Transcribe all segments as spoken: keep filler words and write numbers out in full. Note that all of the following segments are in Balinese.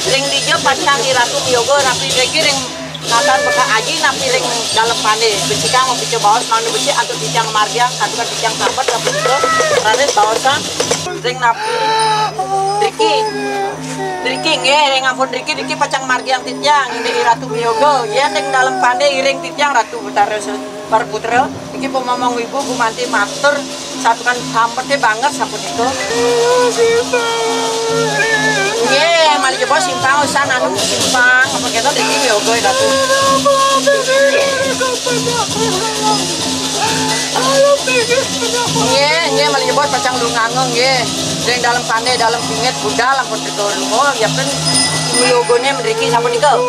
Ring dija pacang Iratu miyoga napi riki ring natan beka aji napi ring dalem pande. Becikang mapica baos mangda becik antuk titiang margiang, santukan titiang sambet napi dija raris baosang ring napi riki. Riki nggih, ring ampun riki, riki pacang margiang titiang, indik Iratu miyoga. Yén ring dalem pande iring titiang Ratu Betara Sa-, Para Putra. Niki pamomong ibu gumanti matur santukan sambeté banget sapunika. Nggih, malih jebos simpang usan anu simpang apa kita niki yoga Ratu. Nggih, nggih malih jebos pacang lungang nggih. Ring dalem pandai, dalem pingit, budal ampun teka lunga, ya pen yogané mriki sapunika.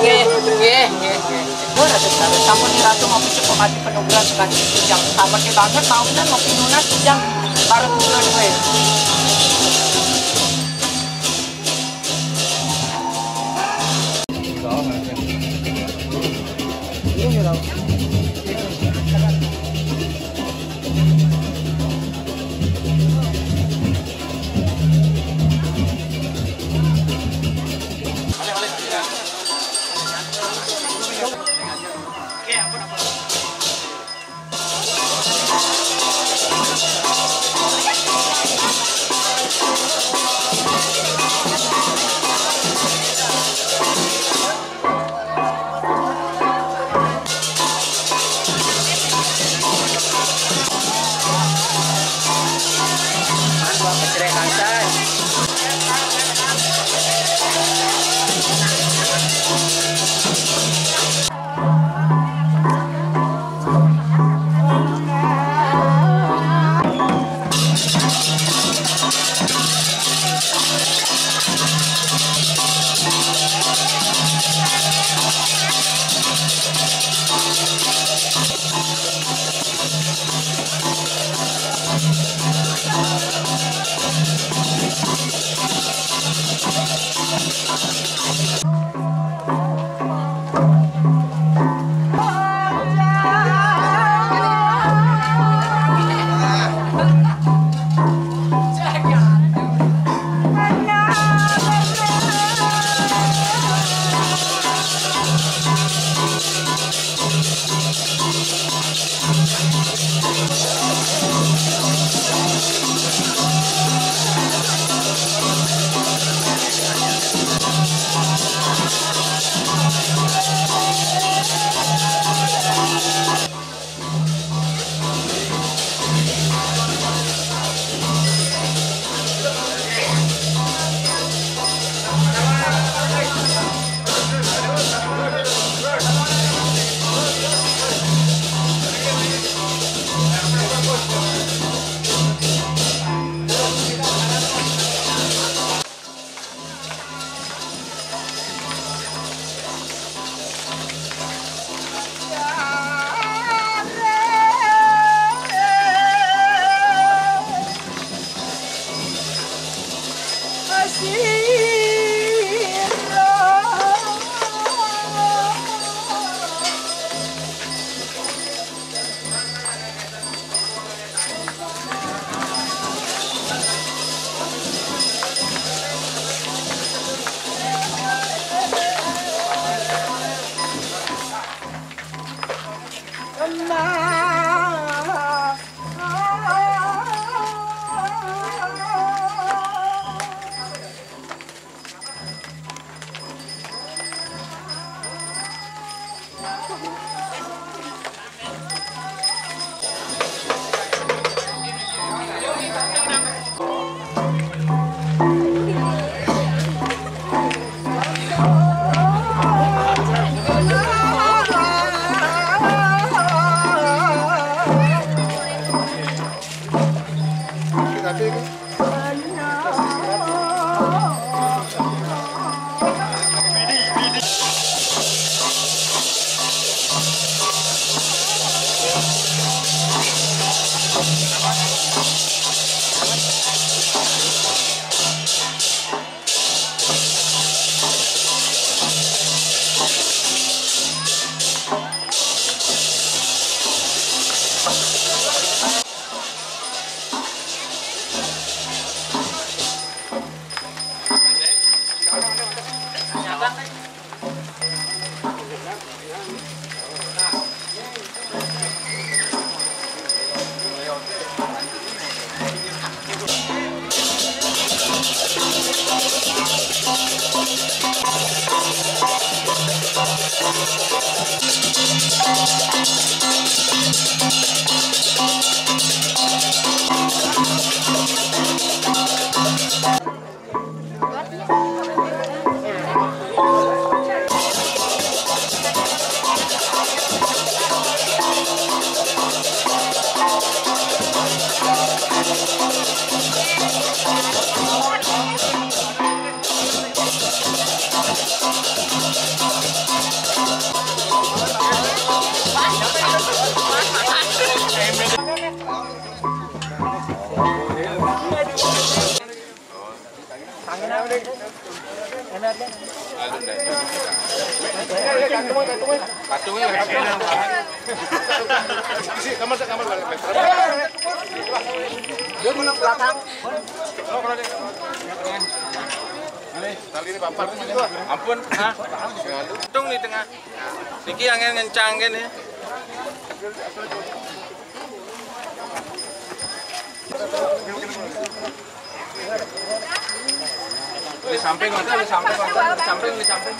Nggih, nggih, nggih, nggih. Wah, Ratu Betara, sampun Ratu mapica pamati panugrahan sakadi titiang. Sampun banget mawon mapinunas titiang para putra duwe. Patung ya. Isi kamar, kamar. Dia belum belakang. Tali ini pampar. Ampun, ah. Patung di tengah. Niki angin ngencang kene. Di samping ada, di samping ada, di samping, di samping.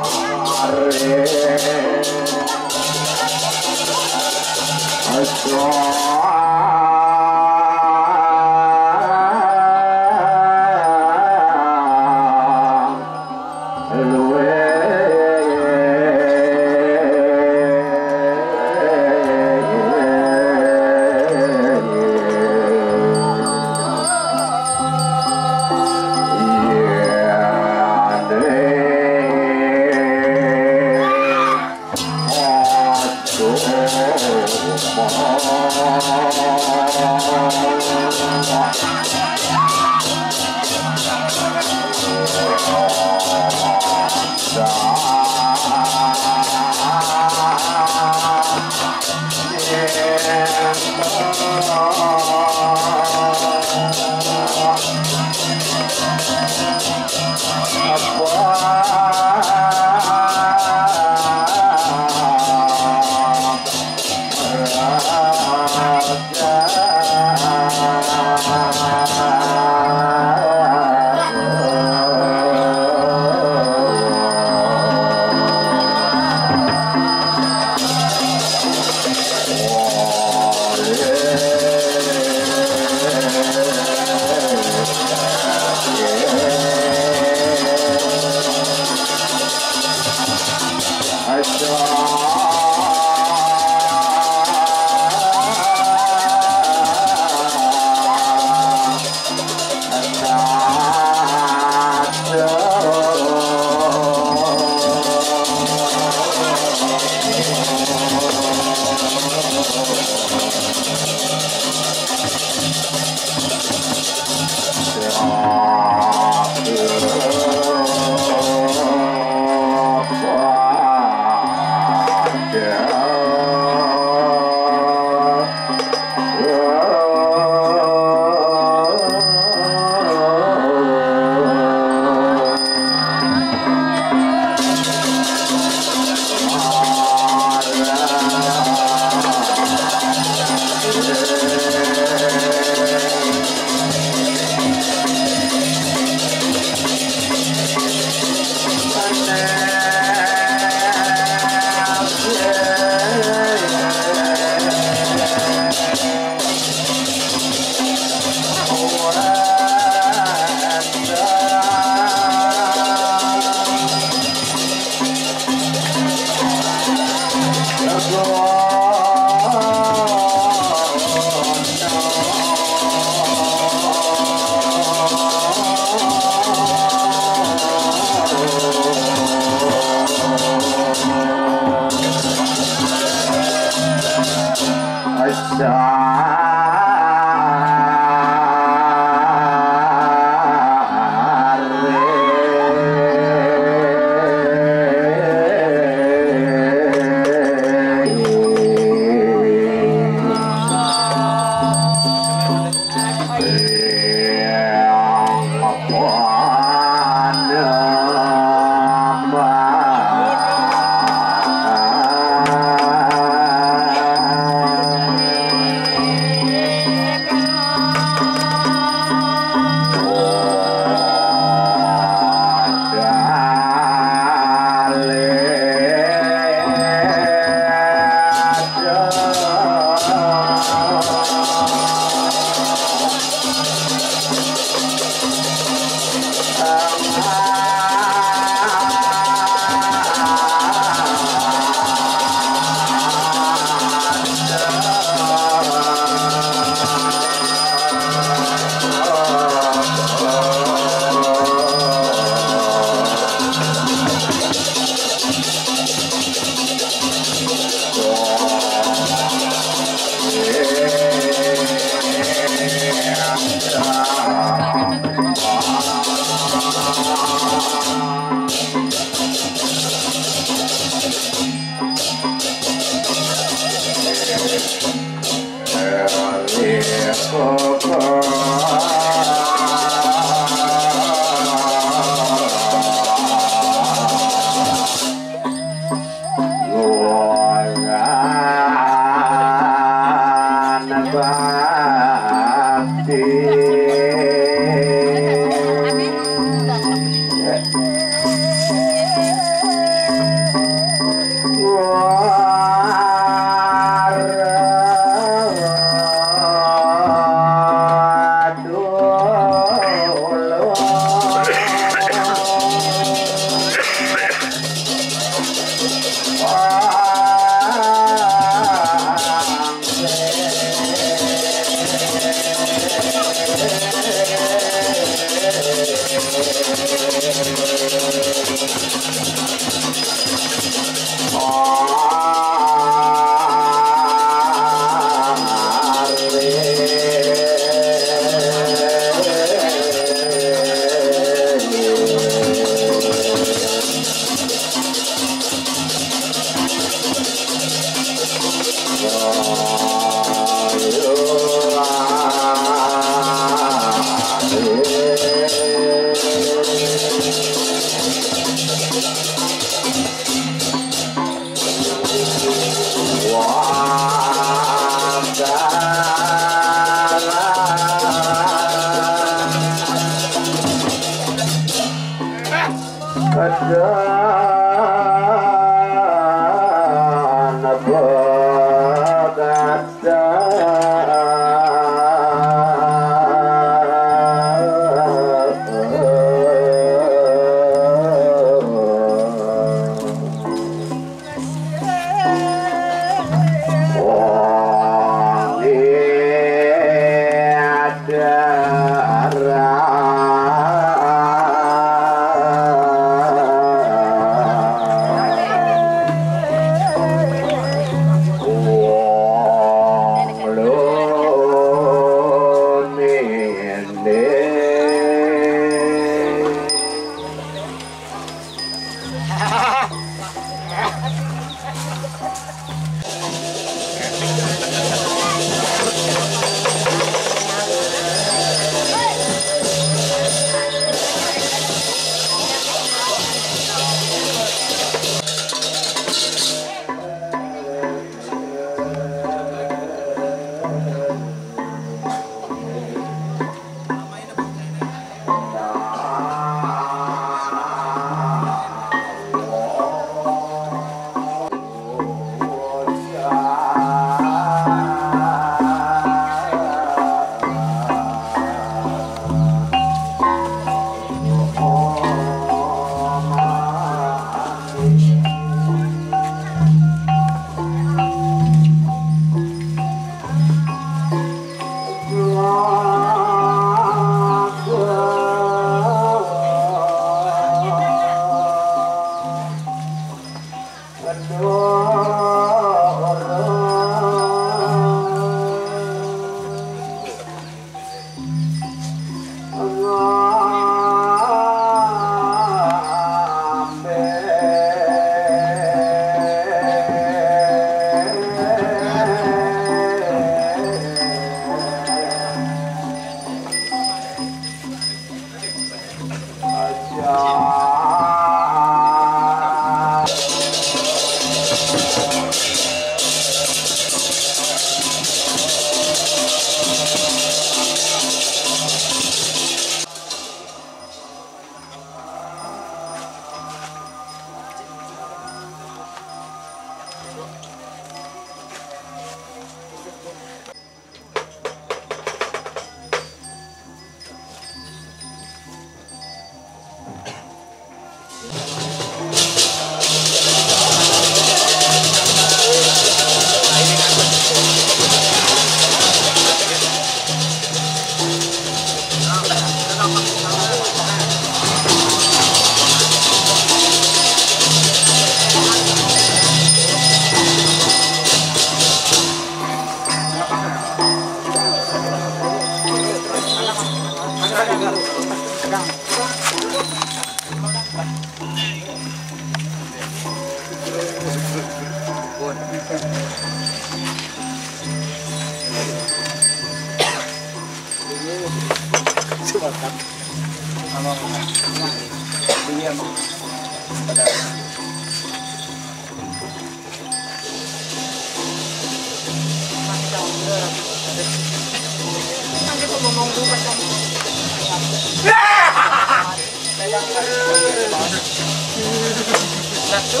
Ratu,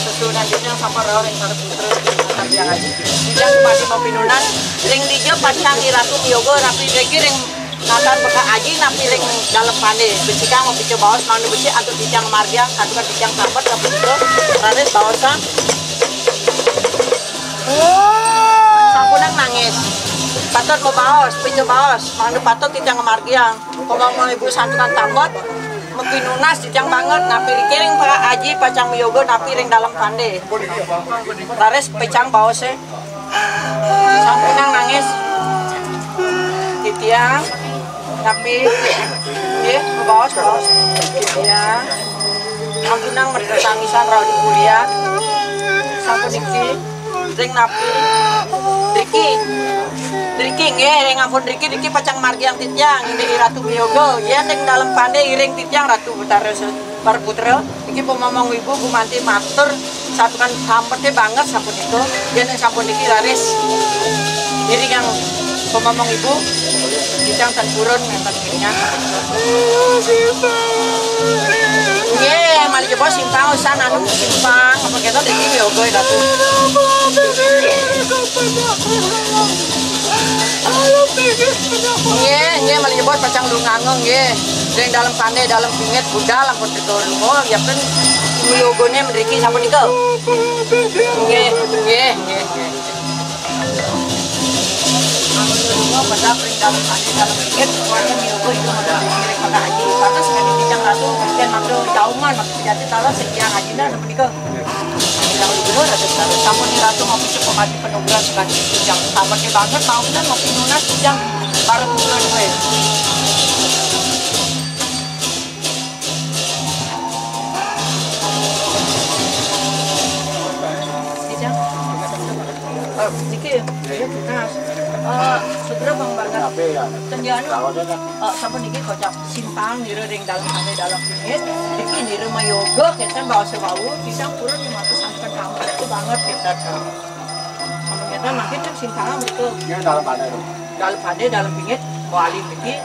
sesuunan dina saparaha ring para putra, akan Ida Aji. Ida masih mapinunas, ring dija pacang Iratu miyoga rapi degi ring Natan baka aji napi ring dalem pande, becikang mapica baos mangda becik antuk titiang ngamargiang, santukan titiang sambet ka punika, raris baosang. Sampunang nangis. Patut mabaos, pica baos, mangda patut titiang ngamargiang. Pamama ibu santukan tambet, mapinunas titiang banget, napi ring para aji pacang miyoga napi ring dalem pande. Raris pacang baosé. Sampunang nangis. Titiang, napi, nggih, baos, baos. Titiang, ampunang merga tangisan rauh di kuliah. Sampun niki, ring napi, Niki, niki nggih, ring ampun niki, niki pacang margiang titiang, inggih Ratu Miyoga, yén ring Dalem Pandé iring titiang Ratu Betara Se-, Baraputra, niki pamomong ibu gumanti matur, santukan sampun té banget sapunika, yén ring sampun niki raris iringang pamomong ibu, titiang tan purun ngenten iringang. Nggih, malih jebos simpang, usan anu simpang, apa kita niki Miyoga Ratu. Nggih, nggih, malih jebos pacang lungang nggih. Ring Dalem Pandé, Dalem Pingit, budal ampun teka lunga, ya kan Miyogané mriki sapunika. Nggih, nggih, nggih, nggih. Ampun lunga, budal ring Dalem Pandé, Dalem Pingit, keluarga Miyoga itu ada ring Pandé Aji. Pantes kadi titiang Ratu, yén makta jaungan, makta sejati talas, sing titiang Ajina sapunika. Titiang Gubernur, Ratu Betara. Sampun Ratu mapucuk pamati panugrahan sakadi titiang. Sampun banget, maunan mapinunas titiang Baraputra duwé. Niki, nggih, tunas. Eh, sutra bang banget. Ten anu, eh, sampun niki kocap simpang nira ring Dalem Pandé, Dalem Pingit. Niki nira Miyoga, kénten baos wau, pisang purun lima ratus sampai kamu itu banget kita. Sampun kénten mangkin kan simpang itu. Nggih, Dalem Pandé. Dalem Pandé, Dalem Pingit, wali niki.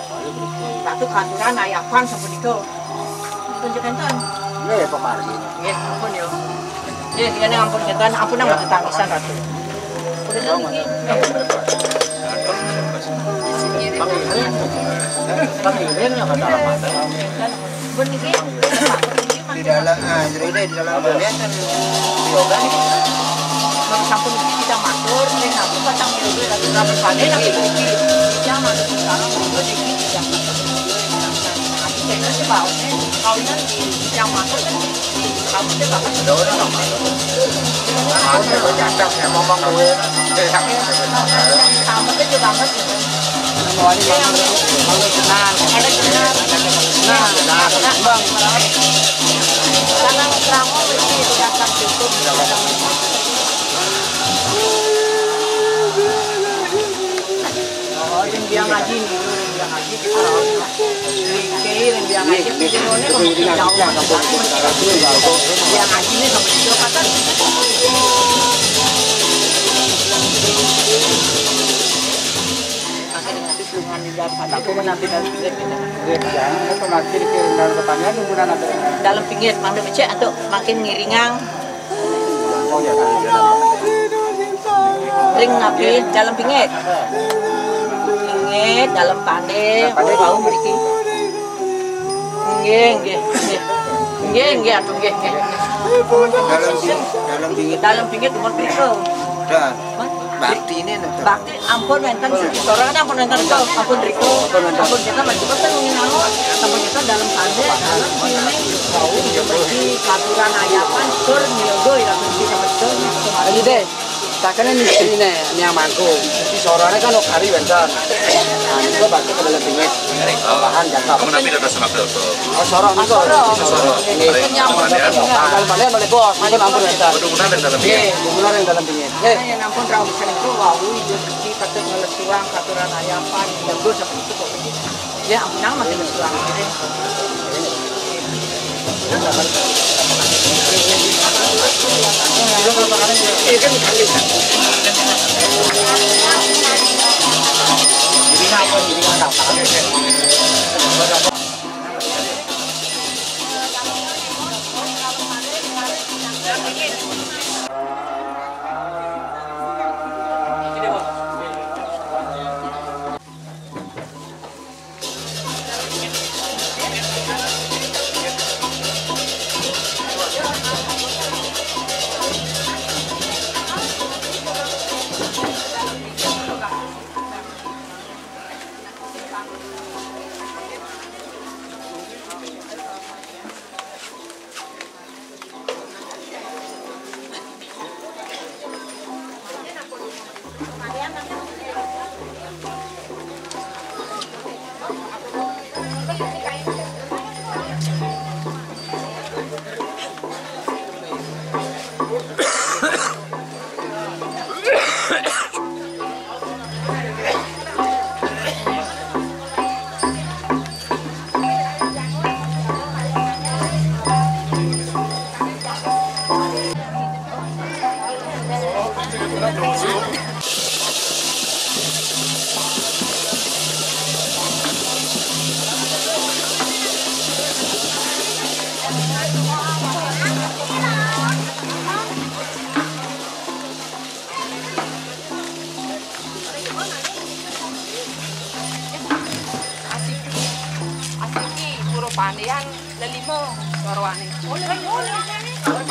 Ratu katuran ayapan sapunika. Ampun kénten. Nggih, pamargi. Nggih, ampun ya. Nggih, yen ampun kénten, ampun nang tangisan Ratu. Ampun niki. Pangiring ya kata apa? Ampun niki. Di dalam, ah, jadi di dalam kegiatan yoga nih. Mun sampun niki kita matur, ning aku patang minggu lagi dapat panen, aku niki. Yang masuk sekarang minggu niki tidak. Aku kayaknya sih baunya kawinan di yang masuk kan aku sih banget. Ada orang yang masuk. Aku sih banyak yang ngomong gue. Sama aja banget gitu. Ada jenar, ada jenar. Nah, nah, nah, Bang. Karena terang mesti datang cukup. Oh, yang dia ngaji nih, yang dia ngaji. Oke, yang dia ngaji. Ini jauh. Dia ngaji nih sama dia kata. Aku menanti dan Dalem Pingit, mangda becik antuk makin ngiringang. Oh, ya, kan. Ring napi Dalem Pingit? Pingit, Dalem Pandé. Pandé bau mriki. Nggih, nggih, nggih. Nggih, nggih, aduh, nggih, nggih. Dalem Pingit, Dalem Pingit. Dalem Pingit, umur berapa? Dah. Hah? Bakti ini, nah. Bakti. Ampun wénten, siki sora ampun wénten, ampun riko, ampun kita maju kan menginau, ampun kita Dalem Pandé, Dalem sini, bau, seperti katuran ayapan, tur, nyogo, ya, seperti sama betul, sama. Ini deh, takkannya ini istrinya, ini yang mangku. Di soranya kan hari wénten. Nah, itu bakti ke Dalem Pingit. Bahan jangkau. Kamu nanti datang sama Abdul. Oh, sora niku. Sora. Sora. Nggih. Ini yang Dalem Pandé, malih bos, ampun, ampun wénten. Bener-bener yang Dalem Pingit. Nggih, bener yang Dalem Pingit. Nggih. Yen ampun rawuh sing niku wau, iya, mesti patut ngelesuang katuran ayapan, bagus apa itu kok. Ya, ampun nang mesti ngelesuang. Asik. Asik ki, guru pandian lelima suarane. Oleh, oleh, oleh.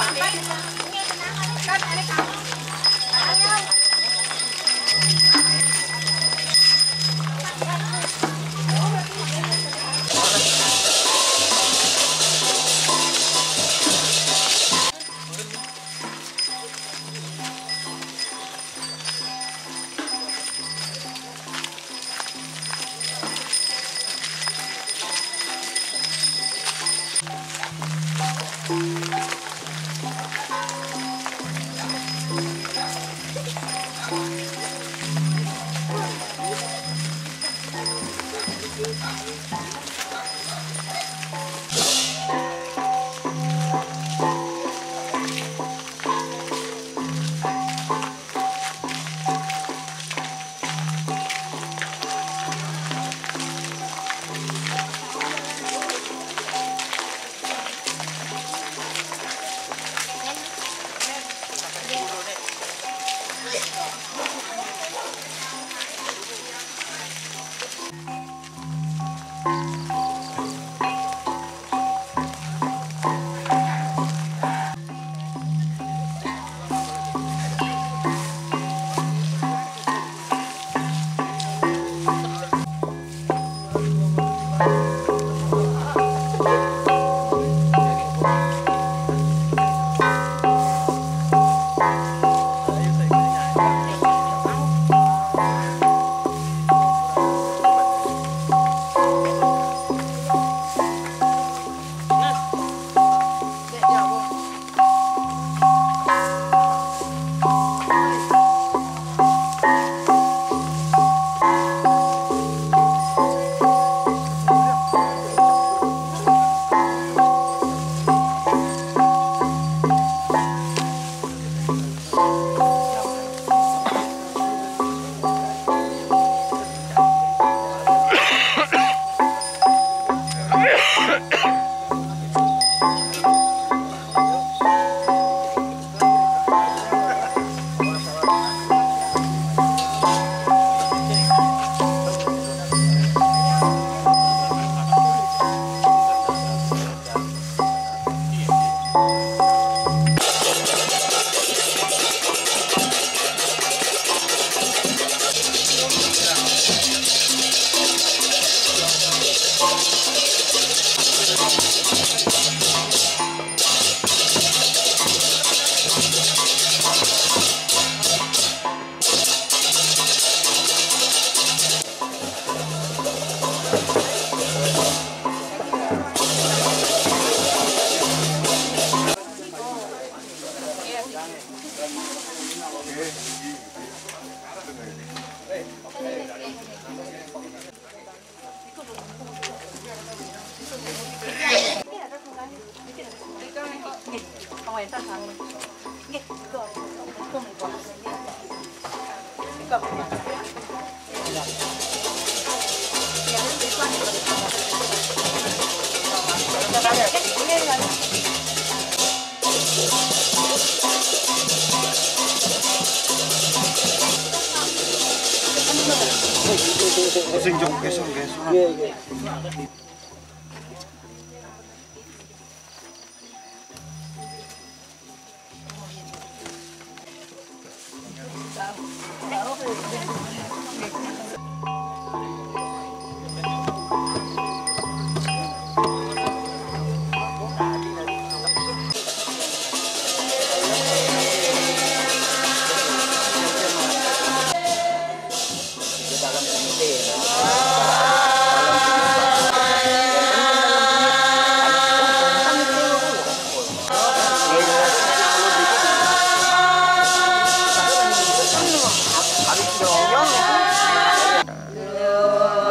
Sing jong kesong, kesong. Iya, iya.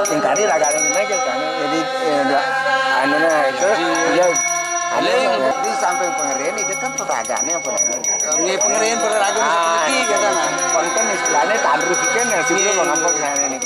Sing kari ragane meja kan. Jadi, eh, da-, anu nah, itu dia, anu, di samping pengerian itu kan peragane apa namanya? Nggih, pengerian peragane Ah, seperti itu. Lah, ini tak rugi kan ya, sih, lo nggak apa-apa, ini.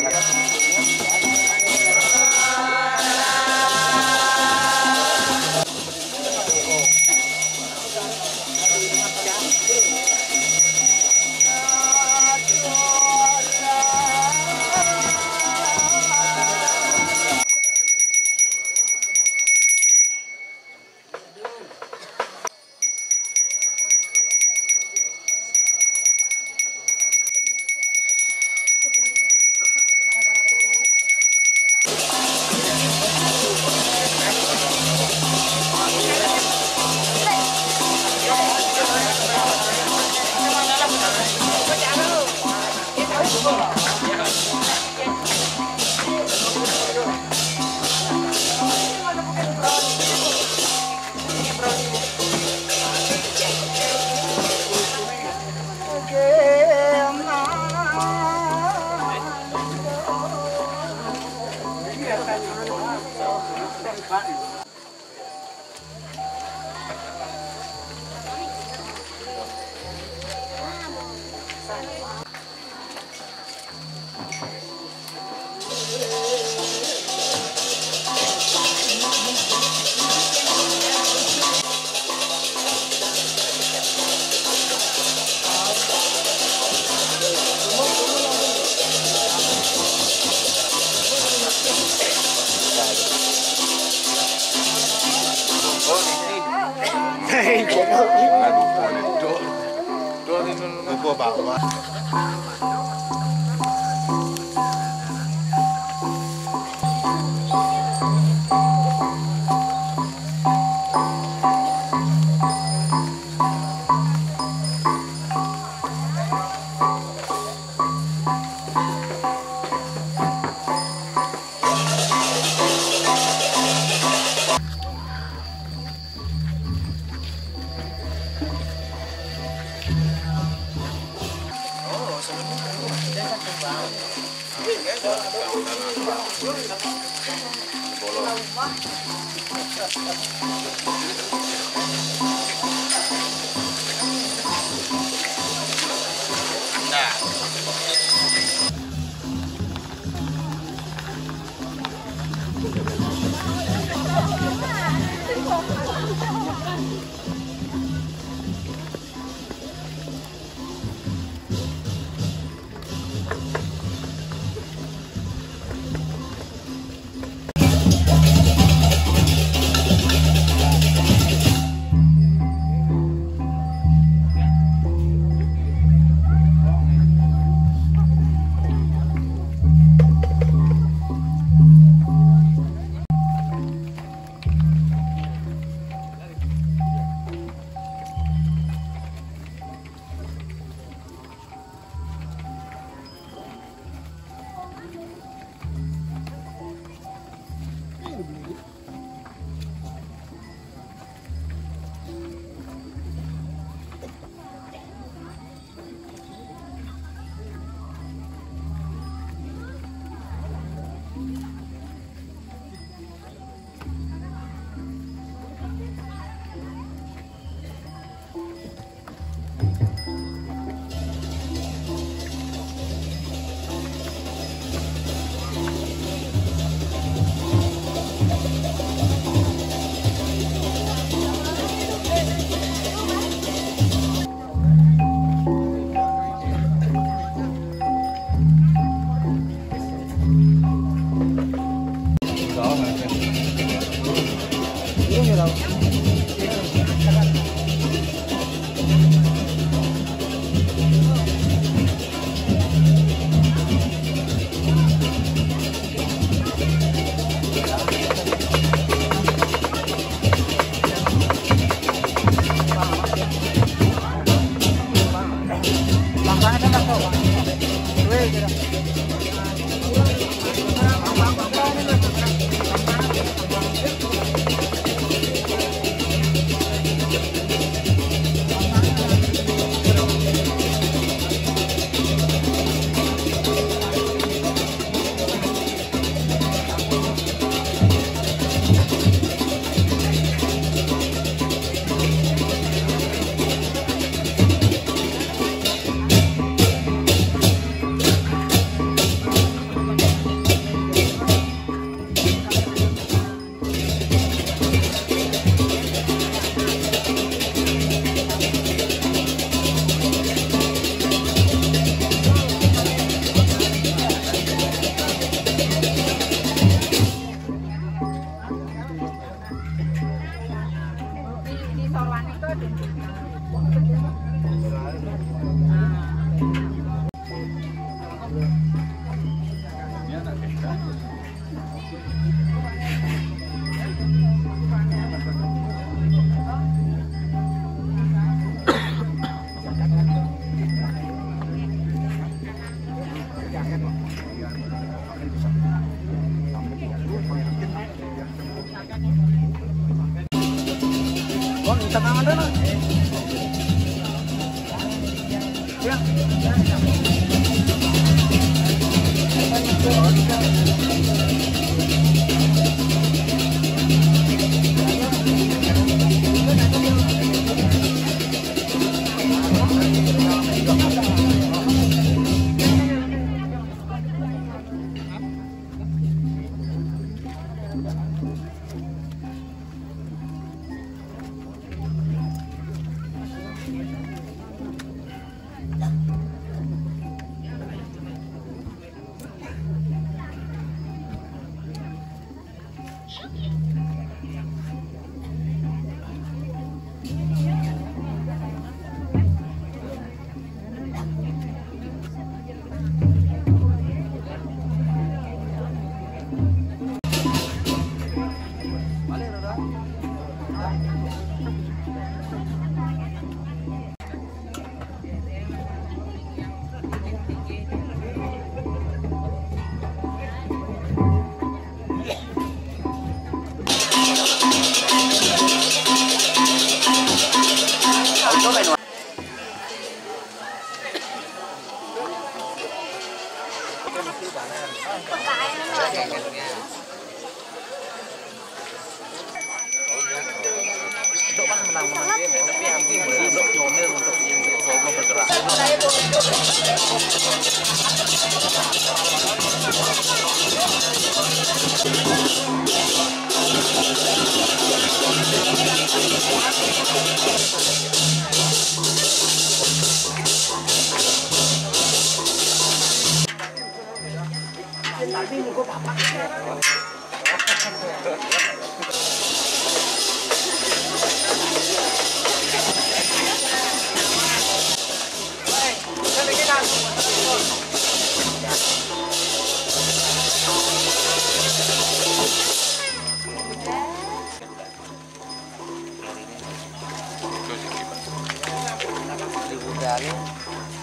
Di Budaling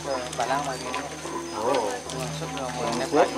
ke Balang lagi. Oh. Maksud mau mulai.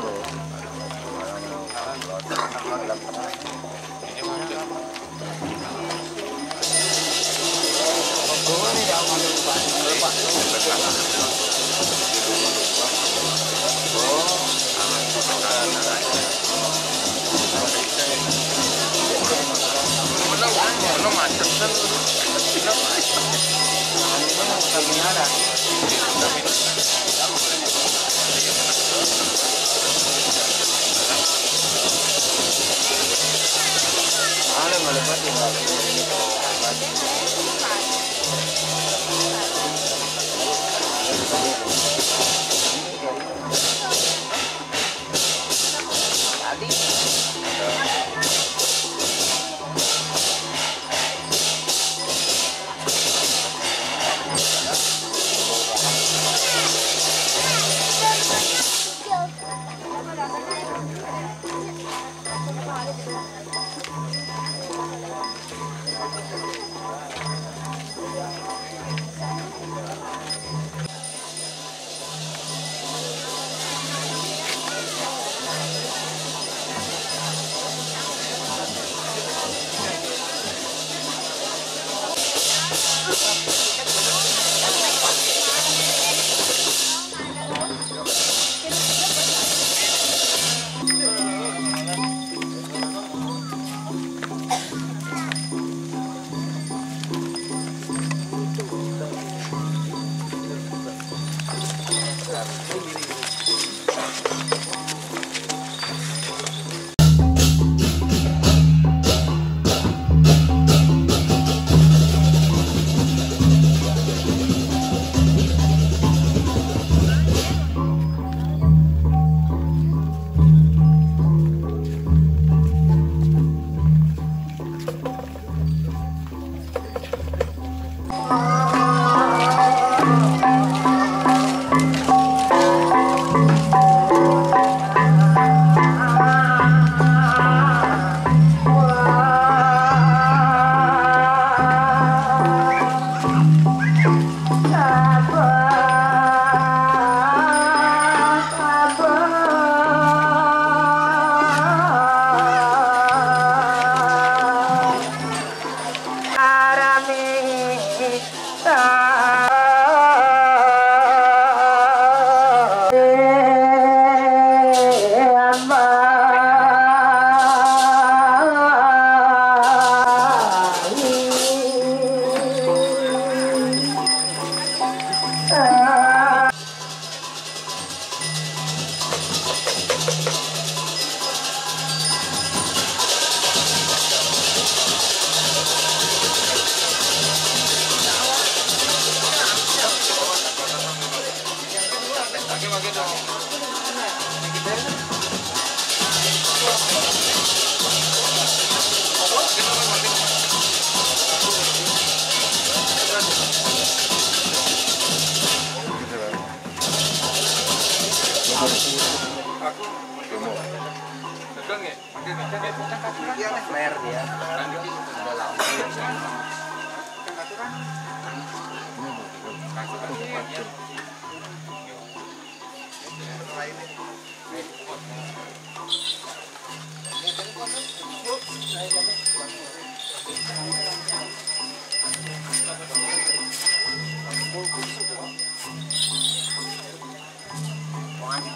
Flare dia.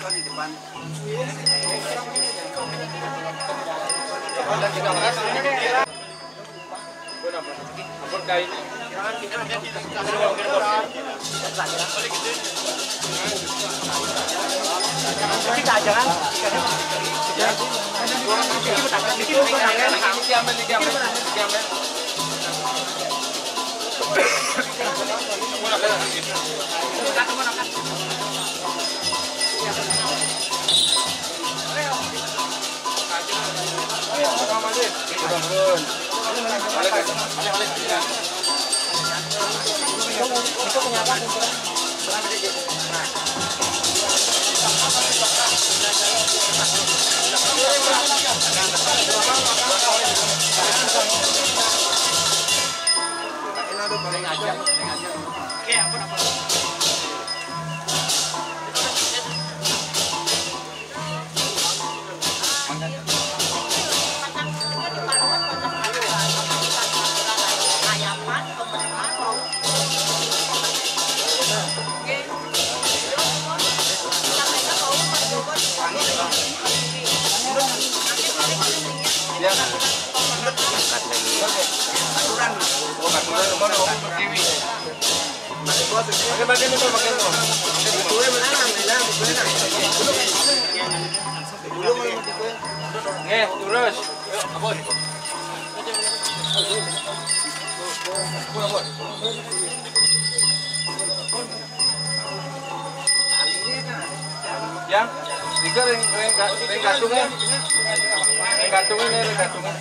Jangan di depan. Ya. Angkat lagi. Aturan. Oh, aturan mana? Oh, pertiwi. Pakai, pakai motor, pakai motor. Nggih, terus. Yuk, abon. Abon, abon. Yang, tiga ring, ring, ring kantungnya. Ring kantungnya, ring kantungnya.